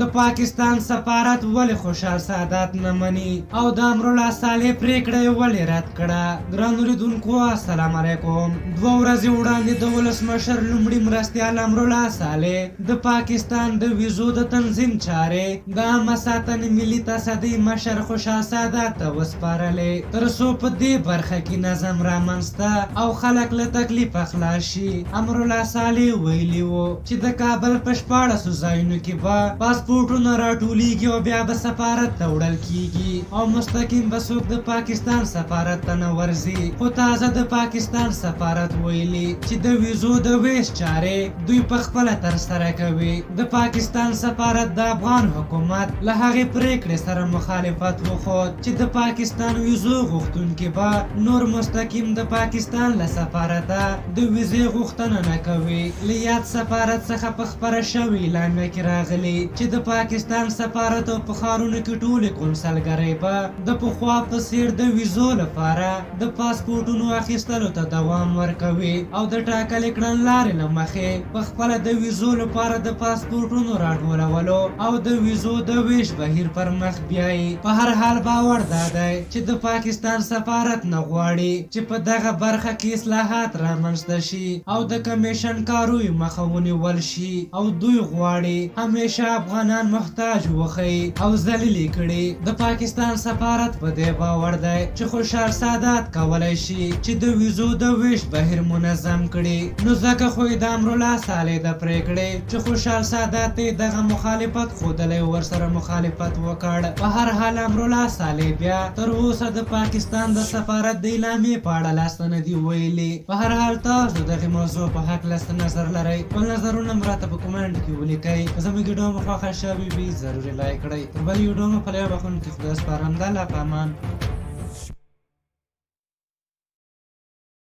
د پاکستان سفارت ولې خوشحال سادات نه مني او د امرالله صالح پرېکړه یې ولې رد کړه؟ ګرانو لیدونکو السلام علیکم. 2 ورځې وړاندې د ولسمشر لومړي مرستیال امرالله صالح د پاکستان د ویزو د تنظیم چارې د عامه ساتنې ملي تصدۍ مشر خوشحال سادات ته وسپارلې، تر څو په دې برخه کې نظم رامنځته او خلک له تکلیفه خلاص شي. امرالله صالح ویلي وو چې د کابل په 16 ځایونو کې به پاسپورټونه راټولیږي او بیا به سفارت ته وړل کیږي او مستقیم به څوک د پاکستان سفارت ته نه ورځي. خو تازه د پاکستان سفارت ویلي چې د ویزو د ویش چارې دوی په خپله ترسره کوي. د پاکستان سفارت د افغان حکومت له هغې پرېکړې سره مخالفت وښود چې د پاکستان ویزو غوښتونکي به نور مستقیم د پاکستان له سفارته د ویزې غوښتنه نه کوي. له یاد سفارت څخه په خپره شوې اعلامیه کې راغلي چې د پاکستان سفارت او په ښارونو کې ټولې کونسلګرۍ به د پخوا په څېر د ویزو لپاره د پاسپورټونو اخیستلو ته دوام ورکوي او د ټاکلې کړنلارې له مخې په خپله د ویزو لپاره د پاسپورټونو راټولولو او د ویزو د وېش بهیر پر مخ بیایي. په هر حال باور دا دی چې د پاکستان سفارت نه غواړي چې په دغه برخه کې اصلاحات رامنځته شي او د کمېشن کارویو مخه ونیول شي او دوی غواړي همېشه افغانان محتاج وښيي او ذلیل یې کړي. د پاکستان سفارت په دې باور دی چې خوشحال سادات کولای شي چې د ویزو د وېش بهیر منظم کړي، نو ځکه خو یې د امرالله صالح د پرېکړې چې خوشحال سادات ته یې دغه مخالفت ښودلی ورسره مخالفت وکړ. په هر حال امرالله صالح بیا تر اوسه د پاکستان د سفارت د اعلامیې په اړه لا څه نه دي ویلي. په هر حال تاسو د دغې موضوع په هکله څه نظر لرئ؟ خپل نظرونه مو راته په کومنټ کې ولیکئ. که زموږ ویډیو مو خوښه شوې وي، ضرور یې لایک کړئ. تر بلې ویډیو مو په لویه بخښونکي خدای سپارم. د الله په امان.